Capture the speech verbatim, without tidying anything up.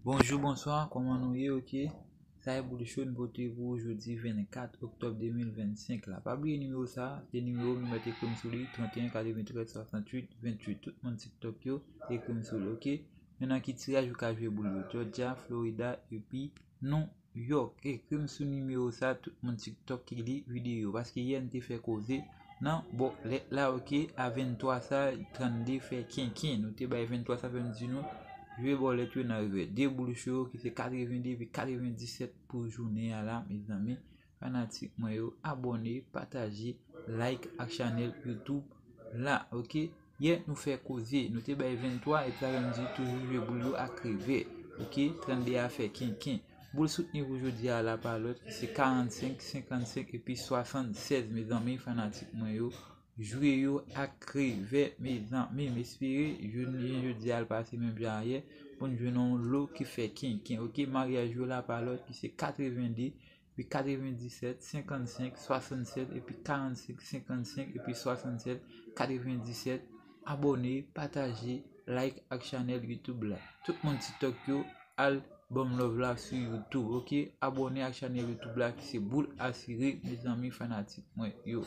Bonjou, bonswa, kòman nou ye? Ok, sa e boul cho n pote pou ou jodi vennkat oktòb de mil vennsenk la. Pa bliye nimewo sa, se nimewo nou mèt ekri m sou li, trannteyen katreventrèz swasantuit venntuit. Tout moun TikTok yo, ekri m sou li, ok? Men nan ki tiraj ou ka jwe boul yo? Georgia, Florida, epi New York. Ekri m sou nimewo sa, tout moun TikTok ki li videyo. Paske yè n te fè koze nan bòlèt la, ok? A venntwa sa, trannde fè kenken. Nou te bay venntwa sa, fè m di nou jwe bòlèt yo nan revè. De boul cho ki se katrevende epi katrevendisèt pou jounen an la, mezanmi. Fanatik mwen yo, abòne, pataje, like ak chanèl YouTube la, ok? Yè nou fè koze, nou te bay venntwa epi sa fè m di toujou jwe boul yo ak revè, ok? Trannde a fè kenken. Boul soutni pou jodi a la pa lòt ki se karannsenk, senkannsenk epi swasannsèz, mezanmi, fanatik mwen yo. Jwe yo ak revè, mezanmi. M espere jounen jodi a l pase menm jan ayè pou n jwenn yon lo ki fè kenken, ok? Maryaj yo la pa lòt ki se katrevende, epi katrevendisèt, senkannsenk, swasannsèt, epi karannsenk, senkannsenk, epi swasannsèt, katrevendisèt. Abòne, pataje, like ak chanèl YouTube la. Tout moun TikTok yo, al ban m love la sou YouTube, ok? Abòne ak chanèl YouTube la ki se Boul Asire, mezanmi, fanatik mwen yo.